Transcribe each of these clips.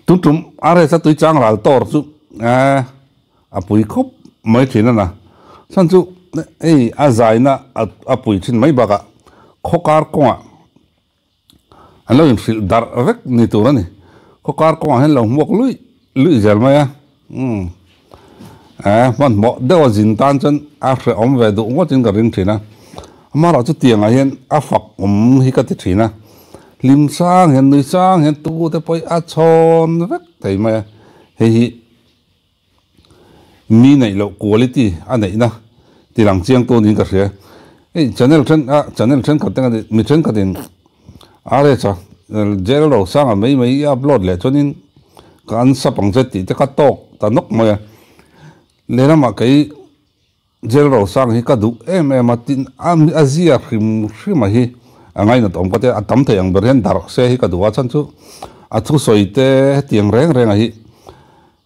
Tun tum RS a tui chang ral tawr chu a pui khawp mai thin a na. Chhan chu hei a zaina a pui thin mai bakah khawkar kawngah an lo inhrilh darh vek ni tur a ni. Khawkar kawngah hian lo hmuak luih luih zel mai a. Umm hmanhmawh deuh a zin tan chuan a hrehawm ve duh ngawtin ka ring thin a. Amaherawhchu tiangah hian a fak awm hi ka ti thin a. Hlim sang hian nui sang hian tute pawh hi a chhawn vek thei mai a. Hei hi mi neih loh quality a neihna ti lang chiang tu niin ka hria. Hei channel then a channel thenkhat te mi thenkhatin RS a jail ro sanga mai mai i upload leh chuanin ka unsub ang che tih te kha tawk ta nawk mai a. Lehlamah kei jail ro sang hi ka duh em em a tin a zia hrim hrim a hi a ngainat awm ka tia a tam thei ang ber hian darh se hi ka duh a chhan chu a thusawi te hetiang reng reng a hi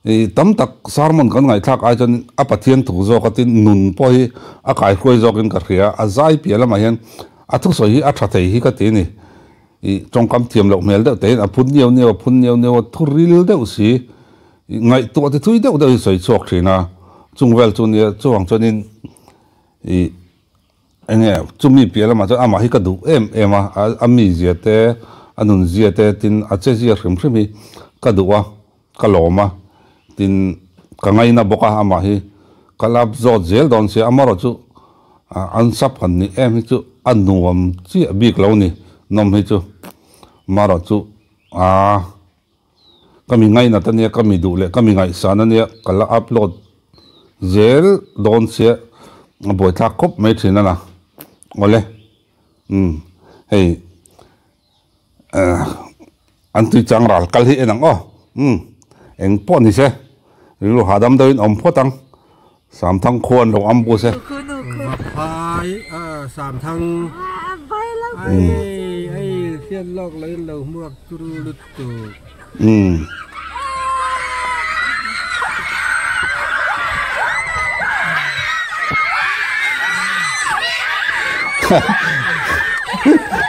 I tam tak sermon kan ngaihthlak ai chuan a Pathian thu zawk a tin nun pawh hi a kaihruai zawkin ka hria a, zai piah lamah hian a thusawi hi a tha thei hi ka ti a ni. I tawngkam thiam loh hmel deuh tein a phun niau niau a phun niau niau a, thu ril deuh si, ngaihtuah ti thui deuh deuh hi sawi chhuak thin a, chung vel chu nia chuvang chuanin i enge chumi piah lamah chuan amah hi ka duh em em a, a mizia te a nunzia te tin a chezia hrim hrim hi ka duh a. Ka lawm a, tin ka ngaina bawk a amah hi ka lap zawt zel dawn sia amarawh chu an sap han ni em hi chu a nuam chiah bik lo ni nawm hi chu amarawh chu aa ka mi ngainat ania ka mi duh leh ka mi ngaihsan ania ka la upload zel dawn sia a buaithlak khawp mai thin a na awle umm hei. An tui chang ral kal hi en ang aw umm eng pawh ni se rilru hahdam deuhin awm phawt ang Samthang khua an lo ambush e. Vaphai Samthang ai ai hriat lawk lo in lo hmuak turu lutuk. Umm.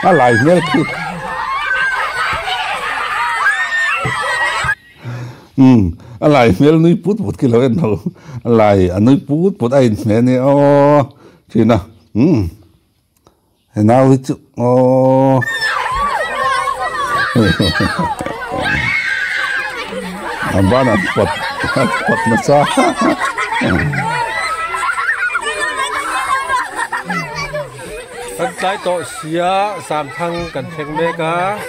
A lai hmel khi. Umm a lai hmel nui put put khi lo en ho. A lai a nui put put a inhmeh a nia aw thin a. Umm. He nau hi chu aww a ban a pawt a pawt nasa Kan tlai tawh sia Samthang kan thleng mek a.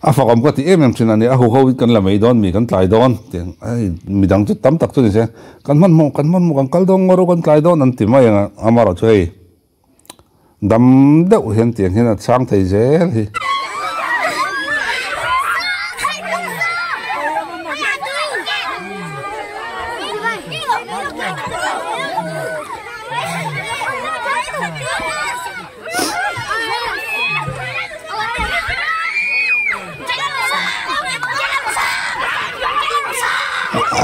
A fakawm ka ti em em thin a ni, a huho in kan la mai dawn mi kan tlai dawn tih ang hei midang chu tam tak chu ni se kan hmanhmawh kan hmanhmawh kan kal dawn ngawr kan tlai dawn an ti mai ang a amaherawh chu hei dam deuh hian tiang hian a chhang thei zel hi.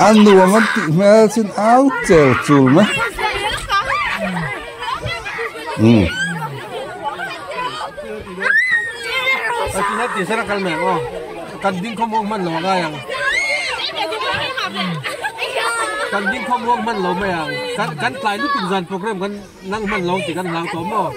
A nuam an tih hmel chin au chel chul mai umm. Nang hman lo ti kan hlau tawh maw?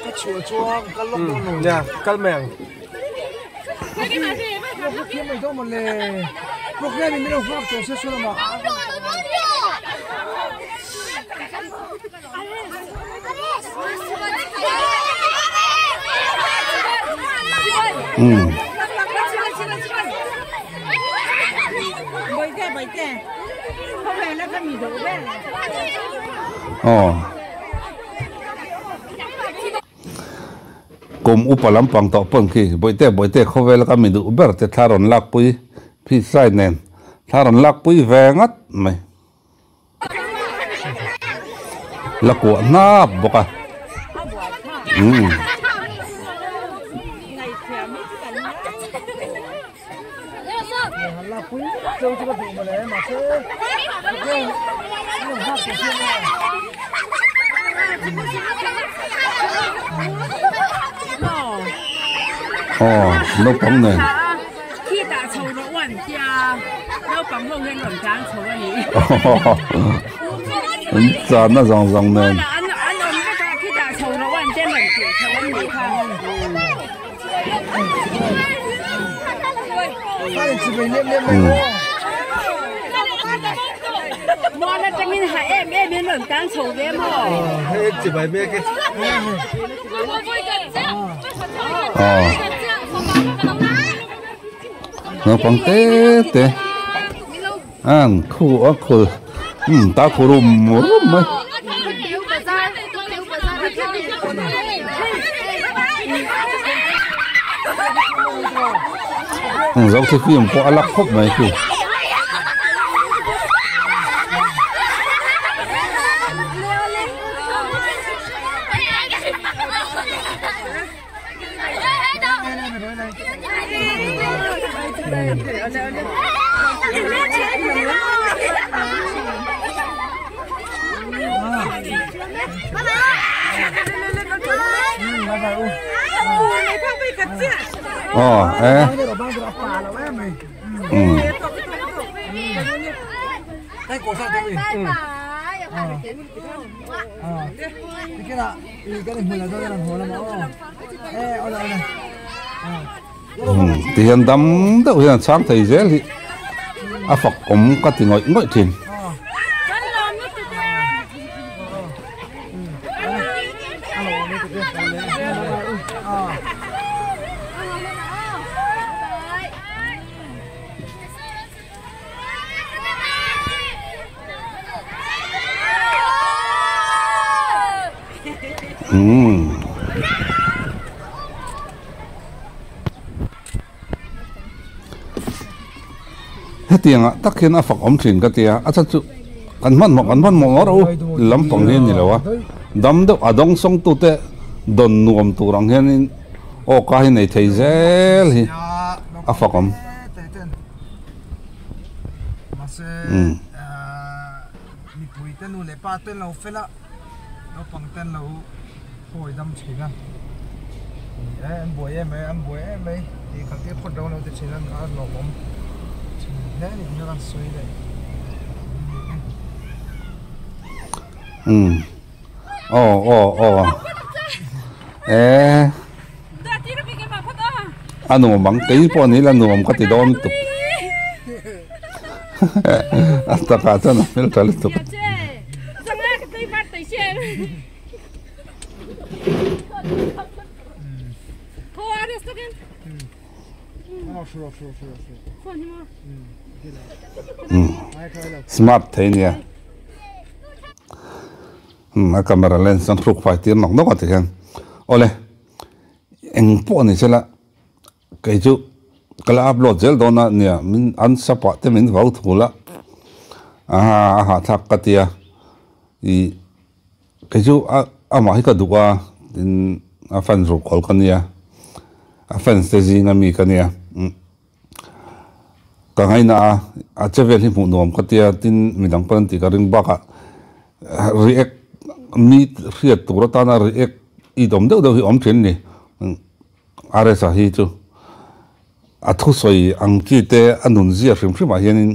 Ka chhuah chuan kal lawk dawn lo. Nia, kal mai ang. Thiam mai dawn mawle. Program in min lo nghak tawh se saw lamah. Kum upa lampang tawh pawn khi bawihte bawihte khawvel ka mi duh ber te thla rawn lakpui phi sai nen thla rawn lakpui ve ngat mai. La kuah hnap bawk a. Umm. Aw naupang nen. An tlanna zawng zawng nen. Naupang te te an khu a khu umm ta khu rum rum mai. Zo khi film pawh a lak khawp mai khi. Aw e umm. Ti hian dam deuh hian a chhang thei zel hi a fak awm ka ti ngawih ngawih thin. Umm. Hetiangah tak hian a fak awm thin ka tia a chhan chu kan hmanhmawh kan hmanhmawh ngawr u lampang hi a ni lo a dam deuh a dawng sawng tute dawn nuam tur ang hianin aw ka hi nei thei zel hi a fak awm. Umm. Mipui te nu leh pa te lo fel a, naupang te an lo hawi dam thin a, ni e an buai em mai an buai em mai tih khat te phawt lo ti thin a a lawmawm thin hle a ni tih kha kan sawi leh Umm aw aw aw e a nuam ang kei pawh ni la nuam ka ti dawn lutuk a takah chuan a hmel tha lutuk. Smart thei nia a camera lens an hruk fai tir nawk nawk a ti hian awle eng pawh ni sela kei chu ka la upload zel dawn a nia min an sap ah te min vau thul a aha a hahthlak ka tia ih kei chu a amah hi ka duh a tin a fans ruhkawl ka nia a fans te zinga mi ka nia. Ka ngaina a, a che vel hi hmuh nuam ka tia tin midang pawn an tih ka ring bakah react mi hriat tur atana react it awm deuh deuh hi awm thin a ni. RS-a hi chu a thusawi ang chi te a nun zia hrim hrim ah hianin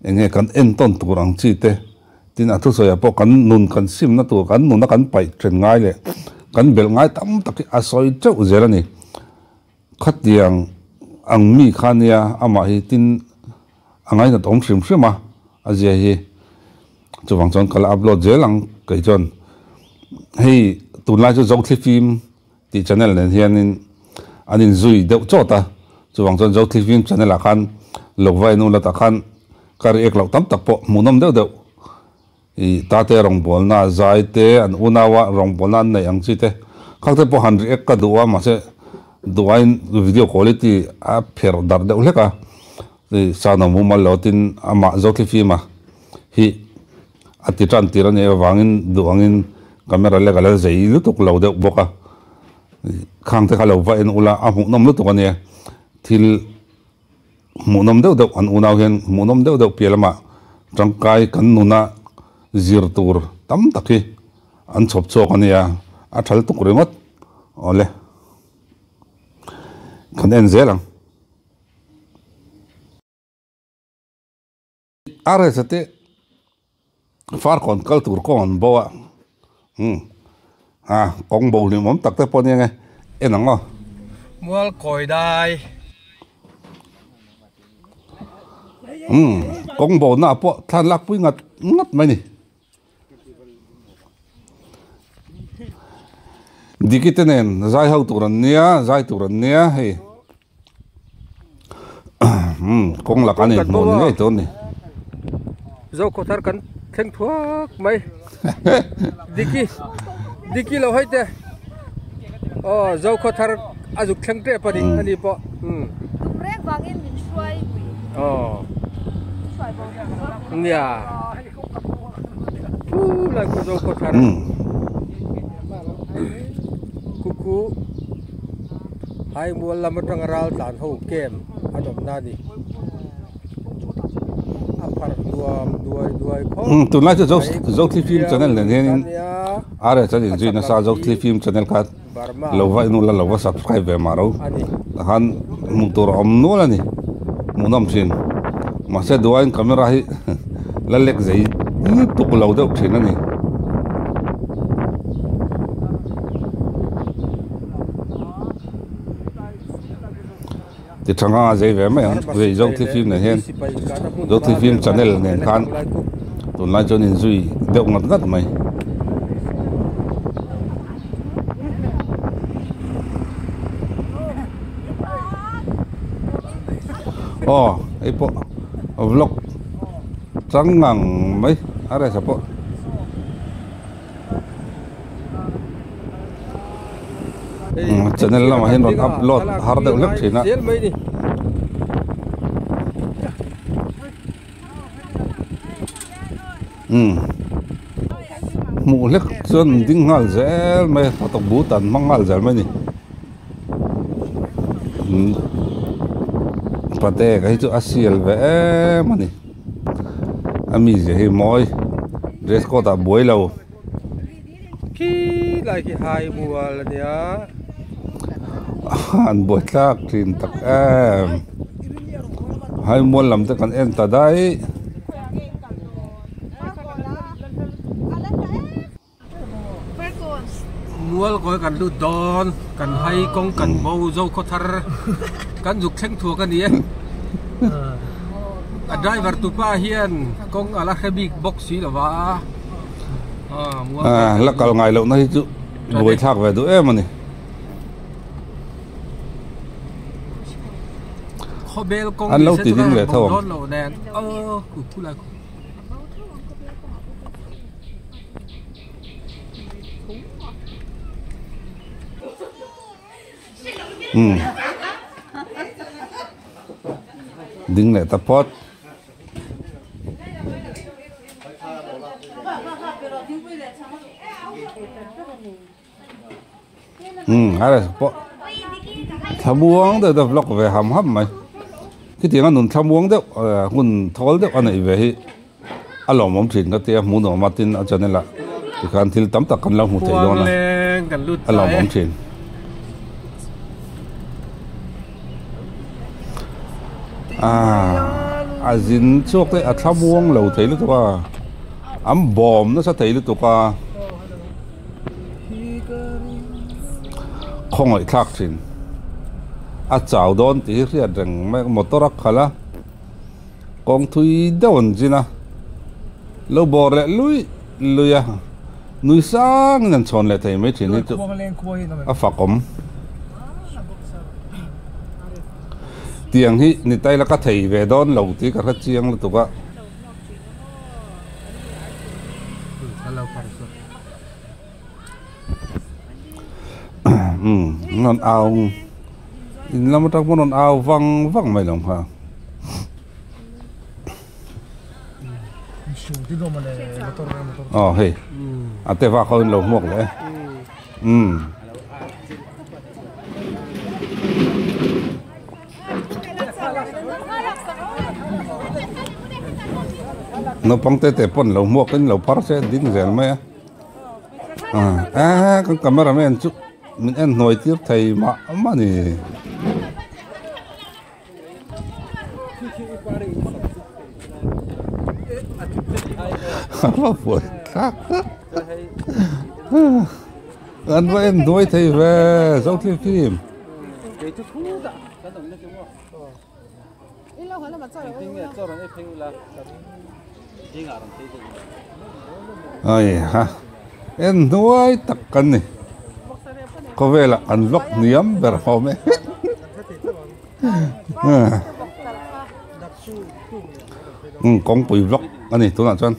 eng nge kan entawn tur ang chi te tin a thusawi ah pawh kan nun kan simna tur kan nuna kan paih then ngai leh kan belh ngai tam tak hi a sawi teuh zel a ni. Khatiang ang mi kha nia amah hi tin a ngainat awm hrim hrim a, a zia hi chuvang chuan ka la upload zel ang kei chuan hei tunlai chu Zothli Film tih channel nen hianin an inzui deuh chawt a, chuvang chuan Zothli Film channel ah khan lo va en ula tah khan ka react loh tam tak pawh hmuhnawm deuh deuh I tate rawngbawlna zai te, an unaua rawngbawlna an neih ang chi te, khak te pawh han react ka duh a, mahse duhaiin video quality a pherh darh deuh hlek a, i sound a mumal lo tin amah Zothli Fima hi a ti tan tir a nih avangin duh angin. Camera lek a la zei lutuk lo deuh bawk a. Khang te kha lo va en ula a hmuhnawm lutuk a nia. Thil hmuhnawm deuh deuh an unau hian hmuhnawm deuh deuh piah lamah tangkai kan nuna zir tur tam tak hi an chhawp chhuak a nia. A tha lutuk ringawt. Awle. Kan en zel ang. A resa te farkawn kal tur kawng an bo a umm a kawng bo hlim awm tak te pawh ania nge en ang aw. Mual kawi dai. Umm kawng bo na pawh thlan lak pui ngat ngat mai ni. Diki te nen zai ho tur an nia zai tur an nia hei. Kawng lak a ni hmuh ni ngei tûn ni. Zo khawthar kan thleng thuak mai. Diki Diki lo hawi te. Aw zo khawthar a zuk thleng tep a ni a ni pawh. Tum reng vangin min hruai pui. Aw. Hruai bo nia. Nia. Thu lai khu zo khawthar. Khuku. Haimual lam atanga ral tlan ho camp an awmna a ni. A pharh nuam duai duai khawp Umm tunlai chu Zothli film channel nen hianin RS an inzui nasa Zothli film channel kha lo va en ula lo va subscribe ve mah ro takhan hmuh tur a awm nual a ni hmuhnawm thin mahse duain camera hi la lek zei lutuk lo deuh thin a ni. Ti tha nga zei ve mai ang zei zo thi film nen hian zo thi film channel nen khan tunlai chuan inzui deuh ngat ngat mai. Aw hei pawh vlog chang ngang mai a resa pawh. Channel lamah hian rawn upload har deuh hlek thin a. Umm hmuh hlek chuan an ding nghal zel mai a hnathawk but an hmang nghal zel mai a ni. Umm pate ka hi chu a sial ve em a ni. A mizia hi mawi dress code ah buai lo. Khi lai khi hai mual a nia. An buai tlak thin tak em. Hai mual lam te kan en ta daih. Mual kawi kan lut dawn kan hai kawng kan bo zo khaw thar kan zuk thleng thuak a ni e a driver tu pa hian kawng a la hre bik bawk si lo va la kal ngai loh na hi chu buai thlak ve duh em a ni. Khawbel kawng An lo ti ding leh tho ang. dawn lo nen aw khu khu lai khu. Umm ding leh ta phawt. Umm a reh pawh thlamuang deuh deuh vlog ve ham ham mai khitiang a nun thlamuang deuh hun thawl deuh a neih ve hi a lawmawm thin ka tia hmuh nuam a tin a channel ah tikhan thil tam tak kan lo hmu thei dawn a a lawmawm thin. A zin chhuak te a thlamuang lo thei lutuk a an bawm nasa thei lutuk a. Khawngaih thlak thin. A chau dawn tih hi hriat reng mai motor a khalh a, kawng thui deuh an zin a, lo bawr leh luih luih a, nui sangin an chhawn leh thei mai thin hi chu a fakawm. Tiang hi ni tai la ka thei ve dawn lo tih ka hre chiang lutuk a. Umm rawn au in lam atang pawh rawn au vang vang mai lo kha. Aw hei A te vak ho in lo hmuak leh e. Umm. Naupang te te pawn lo hmuak in lo phar se ding zel mai a. Ah kan camera man chu min en hnuai tir thei mah mah a ni. A buai thlak an va en duai thei ve zo thil fim. Ai ha en hnuai tak kan ni khawvelah kan vlog hniam ber awm e. Kawngpui vlog a ni tunah chuan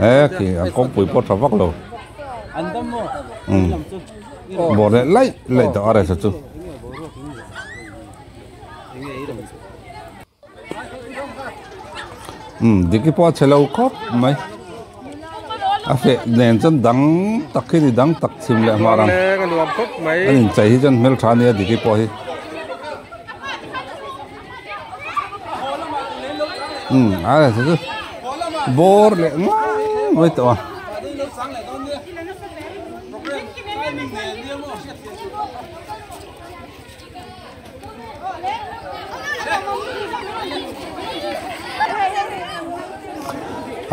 he khi an kawngpui pawh tha vak lo bawr leh laih laih tawh a resa chu. Diki pawh a chhe lo khawp mai a feh nen chuan dang tak hi ni dang tak chhim leh hmar ang an inchei hi chuan hmeltha a nia diki pawh hi a chu bawr leh ngai mai tawh a.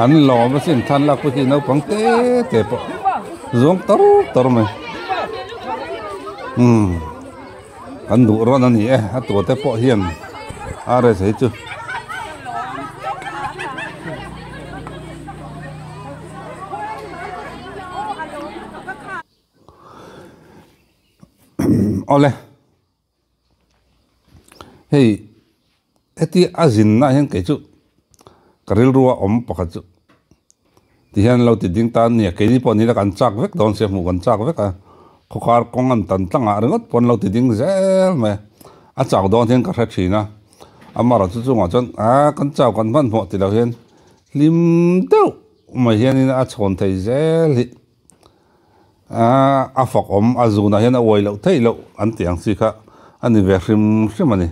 An lawm asin than lak pawh hi naupang te te pawh zuang tar tar mai umm an duh rawn a ni e a tua te pawh hian a rest hi chu. Awle hei heti a zinna hian kei chu ka rilru a awm pakhat chu tihian lo ti ding ta nia keini pawh nila kan chak vek dawn sia hmuh kan chak vek a khawkar kawng an tan tlangah ringawt pawn lo ti ding zel mai a a chak dawn hian ka hre thin a amaherawhchu chu chungah chuan ah kan chau kan hmanhmawh tilo hian hlim deuh mai hianin a chhawn thei zel hi. A fak awm a zunah hian a uai loh theih loh an tih ang chi kha a ni ve hrim hrim a ni.